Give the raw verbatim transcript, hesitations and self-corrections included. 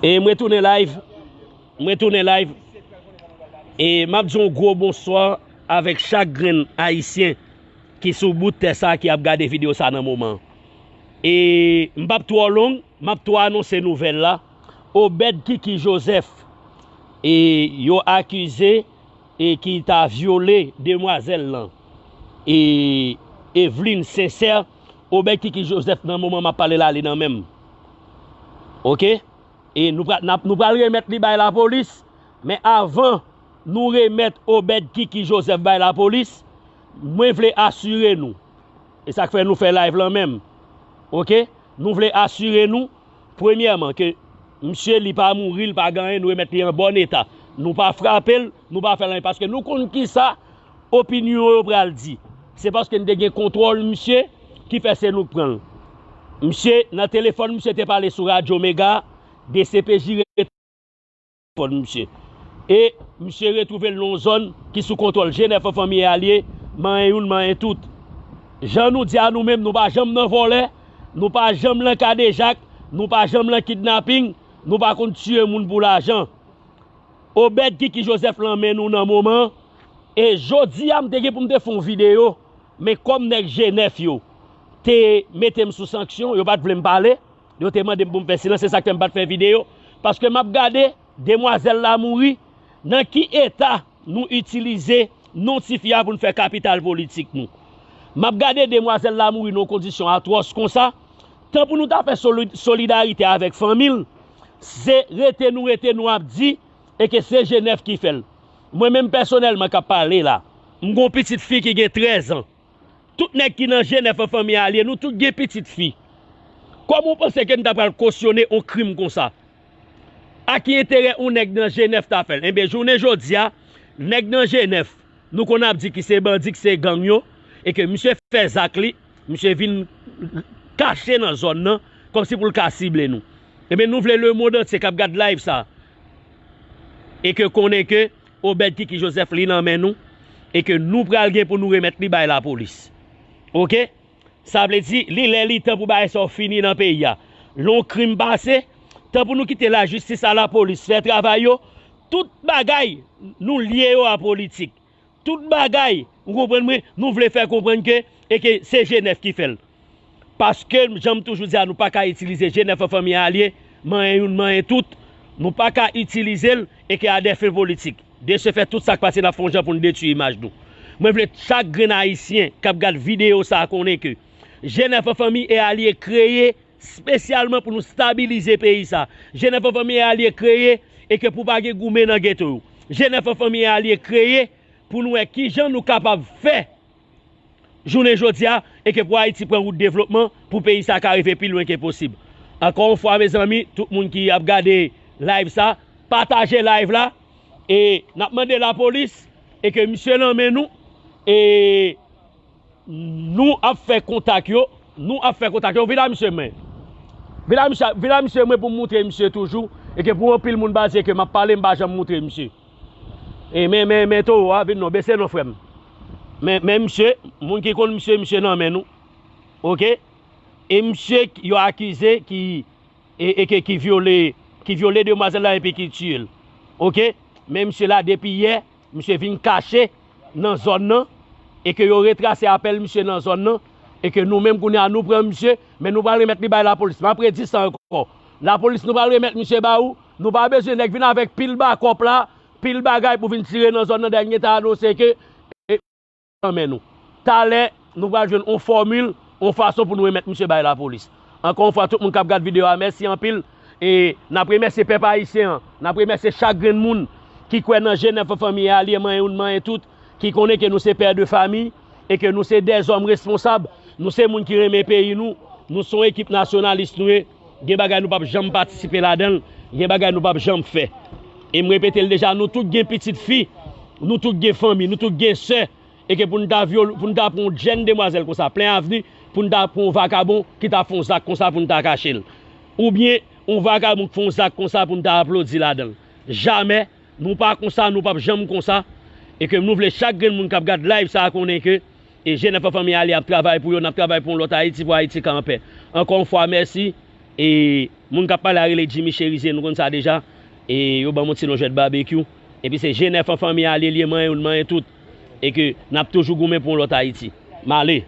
E mwen tounen live. Mwen tounen live. E m ap di yon gwo bonswa avèk chak grenn Ayisyen ki sou bout tè sa ki ap gade videyo sa nan moman. E m p ap twò long, m ap twò anonse nouvèl la. Obed Kiki Joseph, e yo akize e ki ta vyole demwazèl lan, e Eveline Sincère, Obed Kiki Joseph nan moman m ap pale la, li nan men m. Oke? E nou pral, n ap, nou pral remèt li bay lapolis, men avan nou remèt Obed Kiki Joseph bay lapolis, mwen vle asire nou, e sa k fè nou fè live lan menm, oke? Nou vle asire nou, premyèman, ke misye li pa mouri, li pa gen anyen, nou remèt li an bòn eta. Nou pa frape l, nou pa fè l anyen, paske nou konn kisa opinyon yo pral di. Se paske n te gen kontwòl misye ki fè se nou k pran l. Misye, nan telefòn, misye te pale sou Radyo Mega, D C P J telefòn misye. E misye retwouve l nan yon zòn ki sou kontwòl G nèf an fanmi e alye, manyen youn, manyen tout. Jan nou di a nou menm, nou pa janm nan vòlè, nou pa janm nan kadejak, nou pa janm nan kidnaping, nou pa konn tiye moun pou lajan. Obed Kiki Joseph lan men nou nan moman an. E jodi a, m te gen pou m te fè yon videyo, men kòm nèg G nèf yo te mete m sou sanksyon, yo pa t vle m pale, yo te mande m pou m fè silans, se sa k fè m pa t fè videyo. Paske m ap gade, demwazèl la mouri, nan ki eta nou itilize non tifi a pou n fè kapital politik nou. M ap gade demwazèl la mouri nan yon kondisyon atwòs konsa, tan pou nou ta fè soli-, solidarite avèk fanmi l, se rete nou rete nou ap di, e ke se G nèf ki fè l. Mwen menm pèsonèlman k ap pale la, m gon pitit fi ki gen trèz an. Tout nèg ki nan G nèf an fanmi alye, nou tout gen pitit fi. Kòman w panse ke n ta pral kosyone yon krim konsa? A ki enterè yon nèg nan G nèf ta fè l? Enben, jounen jodi a, nèg nan G nèf, nou konn ap di ki se bandi, ki se gang yo, e ke misye fè zak li, misye vin kache nan zòn nan, kòmsi pou l ka sible nou. Enben, nou vle lemonn antye k ap gad live sa, e ke konnen ke Obed Kiki Joseph li nan men nou, e ke nou pral gen pou nou remèt li bay lapolis. Oke? Sa vle di, li lè li tan pou bagay sa yo fini nan peyi a. Lè yon krim pase, tan pou nou kite lajistis a lapolis fè travay yo, tout bagay nou lye yo a politik. Tout bagay, ou konprann mwen, nou vle fè konprann ke, e ke se G nèf ki fè l. Paske, jan m toujou di a, nou pa ka itilize G nèf an fanmi alye, manyen youn, manyen tout. Nou pa ka itilize l, e ke a dè fen politik. De se fèt, tout sa k pase, n ap fè yon jan pou n detwi imaj nou. Mwen vle chak grenn Ayisyen k ap gad videyo sa a konnen ke G nèf an fanmi e alye kreye espesyalman pou nou stabilize peyi sa. G nèf an fanmi e alye kreye, e ke pou pa gen goumen nan geto yo. G nèf an fanmi e alye kreye pou nou wè kijan nou kapab fè jounen jodi a, e ke pou Ayiti pran wout devlopman, pou peyi sa ka rive pi lwen ke posib. Ankò yon fwa, mezanmi, tout moun ki ap gade live sa, pataje live la, e n ap mande lapolis, e ke misye nan men nou, e nou ap fè kontak yo, nou ap fè kontak yo, vin a misye mwen. Vin a misye, vin a misye mwen pou m moutre misye toujou, e ke pou anpil moun baze ke m ap pale, m pa janm moutre misye. E men, men, men towo a, vin non, bese non, frè m. Men, men misye, moun ki konn misye, misye nan men nou. Oke? E misye k-, yo akize ki, e, e ke, ki vyole, ki vyole demwazèl la epi ki tiye l. Oke? Men misye la, depi yè, misye vin kache nan zòn nan, e ke yo retrase apèl misye nan zòn nan, e ke nou menm kounye a nou pran misye, men nou pral remèt li bay lapolis. M ap redi sa ankò. Lapolis, nou pral remèt misye ba ou. Nou pa bezwen nèg vin avèk pil bakòp la, pil bagay pou vin tire nan zòn nan, dayè m gentan anonse ke, e, nan men nou. Talè, nou pral jwenn yon fòmil, yon fason pou nou remèt misye bay lapolis. Ankò yon fwa, tout moun k ap gad videyo a, mèsi anpil. E n ap remèsye pèp ayisyen an, n ap remèsye chak grenn moun ki kwè nan G nèf an fanmi e alye, manyen youn, manyen tout, ki konnen ke nou se pè de fami, e ke nou se dèzòm responsab, nou se moun ki renmen peyi nou, nou se yon ekip nasyonalis nou ye, gen bagay nou p ap janm patisipe ladan l, gen bagay nou p ap janm fè. E m repete l deja, nou tout gen pitit fi, nou tout gen fanmi, nou tout gen sè, e ke pou n ta vyole, pou n ta pran yon jèn demwazèl konsa, plen avni, pou n ta pran yon vakabon ki ta fè yon zak konsa pou n ta kache l. Oubyen, yon vakabon k fè yon zak konsa pou n ta aplodi ladan l. Jamè, nou pa konsa, nou p ap janm konsa. E ke nou vle chak grenn moun k ap gad live sa a konnen ke, e, G nèf an fanmi alye ap travay pou yo, n ap travay pou yon lòt Ayiti, pou Ayiti ka anpè. Ankò yon fwa, mèsi. E moun k ap pale a rele Jimmy Cherizier, nou konn sa deja. E yo ban m yon ti non jwèt babekyou. Epi se G nèf an fanmi a li ye, li ye manyen youn, manyen tout. E ke n ap toujou goumen pou yon lòt Ayiti. M ale.